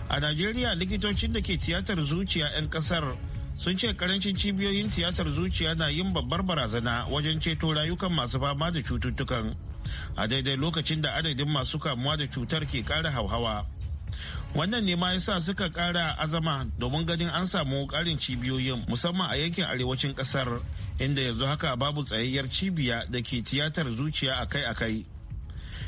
A Najeriya, likitocin da ke tiyatar zuciya 'yan kasar sun ce karancin cibiyoyin tiyatar zuciya na yin babbar barazana wajen ceto rayukan masu fama da cututtukan, a daidai lokacin da adadin masu kamuwa da cutar ke kara hauhawa. Wannan ne ma yasa suka kara azama domin ganin an samu karin cibiyoyin, musamman a yankin arewacin kasar, inda yanzu haka babu tsayayyar cibiya da ke tiyatar zuciya akai-akai.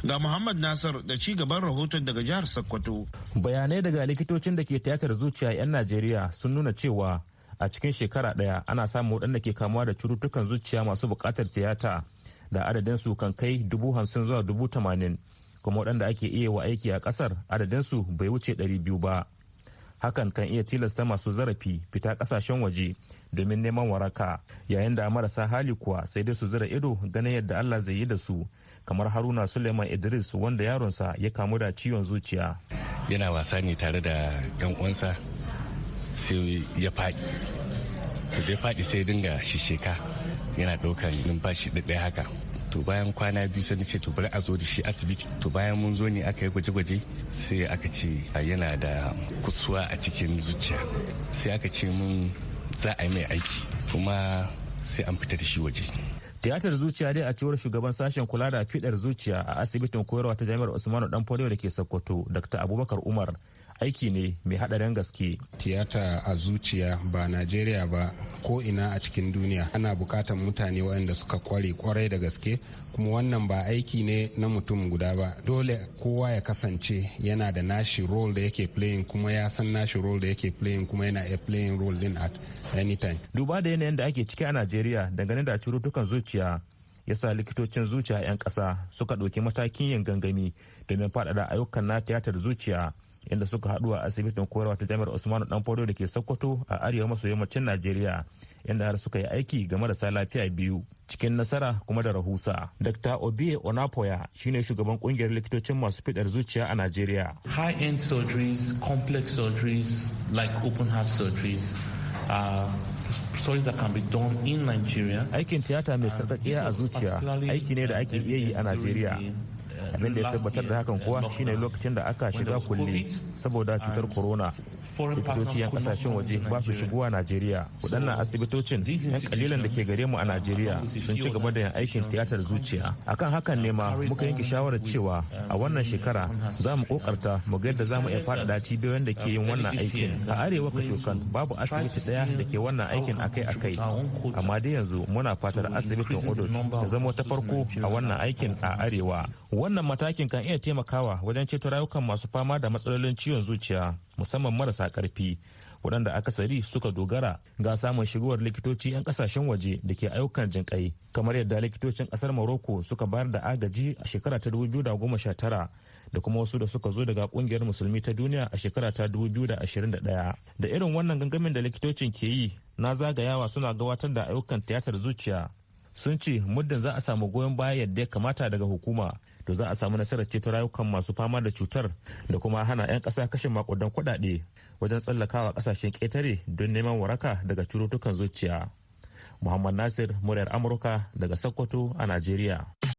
Ga Muhammad Nasir da ci gaban rahoton daga jihar Sokoto. Bayanai daga likitocin da ke tiyatar zuciya 'yan Najeriya sun nuna cewa a cikin shekara ɗaya ana samun waɗanda ke kamuwa da cututtukan zuciya masu buƙatar tiyata da adadin su kan kai 50,000 zuwa 80,000, kuma waɗanda ake iya wa aiki a ƙasar adadin su bai wuce 200 ba. Hakan kan iya tilasta masu zarafi fita ƙasashen waje domin neman waraka, yayin da marasa hali kuwa sai dai su zira ido ganin yadda Allah zai yi da su, kamar Haruna Suleiman Idris, wanda yaronsa ya kamu da ciwon zuciya. Yana wasa ne tare da yan uwansa sai ya faɗi. To, da ya faɗi sai dinga shisheka, yana ɗaukan numfashi ɗaya haka. To, bayan kwana 2 sai ce to, bari a zo da shi asibiti. To, bayan mun zo ne aka yi gwaje-gwaje, sai aka ce yana da kusuwa a cikin zuciya. Sai aka ce mun za a yi mai aiki, kuma sai an fita da shi waje. Tiyatar zuciya dai, a cewar shugaban sashen kula da fidar zuciya a asibitin koyarwa ta Jami'ar Usmanu Dan Fodio da ke Sokoto, Dr. Abubakar Umar, aiki ne mai hadarin gaske. Tiyata a zuciya, ba Najeriya ba, ko ina a cikin duniya, ana bukatar mutane waɗanda suka kware kwarai da gaske, kuma wannan ba aiki ne na mutum guda ba. Dole kowa ya kasance yana da nashi role da yake playing, kuma ya san nashi role da yake playing, kuma yana iya playing role din at anytime. Duba da yanayin da ake ciki a Najeriya dangane da cututtukan zuciya, ya sa likitocin zuciya 'yan ƙasa suka ɗauki matakin yin gangami domin faɗaɗa ayyukan na tiyatar zuciya, inda suka haɗu a asibitin koyarwa ta Jami'ar Usmanu Dan Fodio da ke Sokoto a arewa maso yammacin Najeriya, inda har suka yi aiki ga marasa lafiya biyu cikin nasara kuma da rahusa. Dr. Obie Onapoya shine shugaban kungiyar likitocin masu fidar zuciya a Najeriya. High-end surgeries, complex surgeries like open heart surgeries are surgeries that can be done in Nigeria. Aikin tiyata mai sarƙaƙiya a zuciya aiki ne da ake iya yi a Najeriya. Abin da ya tabbatar da hakan kuwa shine lokacin da aka shiga kulle saboda cutar corona, likitoci 'yan kasashen waje ba su shigowa Najeriya. Waɗannan asibitocin 'yan kalilan da ke gare mu a Najeriya sun ci gaba da yin aikin tiyatar zuciya. Akan hakan ne ma muka yanke shawarar cewa a wannan shekara za mu kokarta mu ga yadda za mu iya faɗaɗa cibiyoyin da ke yin wannan aikin a arewa. Kacokan babu asibiti ɗaya da ke wannan aikin akai-akai, amma dai yanzu muna fatar asibitin Odot ta zama ta farko a wannan aikin a arewa. Wannan matakin kan iya taimakawa wajen ceto rayukan masu fama da matsalolin ciwon zuciya, musamman marasa karfi, waɗanda akasari suka dogara ga samun shigowar likitoci 'yan kasashen waje da ke ayyukan jinƙai, kamar yadda likitocin ƙasar Morocco suka bayar da agaji a shekara ta 2019, da kuma wasu da suka zo daga kungiyar Musulmi ta Duniya a shekara ta 2021. Da irin wannan gangamin da likitocin ke yi na zagayawa suna gabatar da ayyukan tiyatar zuciya, sun ce muddin za a samu goyon baya yadda ya kamata daga hukuma, to za a samu nasarar ceto rayukan masu fama da cutar da kuma hana 'yan ƙasa kashe makudan kuɗaɗe wajen tsallakawa ƙasashen ƙetare don neman waraka daga cututtukan zuciya. Muhammad Nasir, Muryar Amurka, daga Sokoto a Najeriya.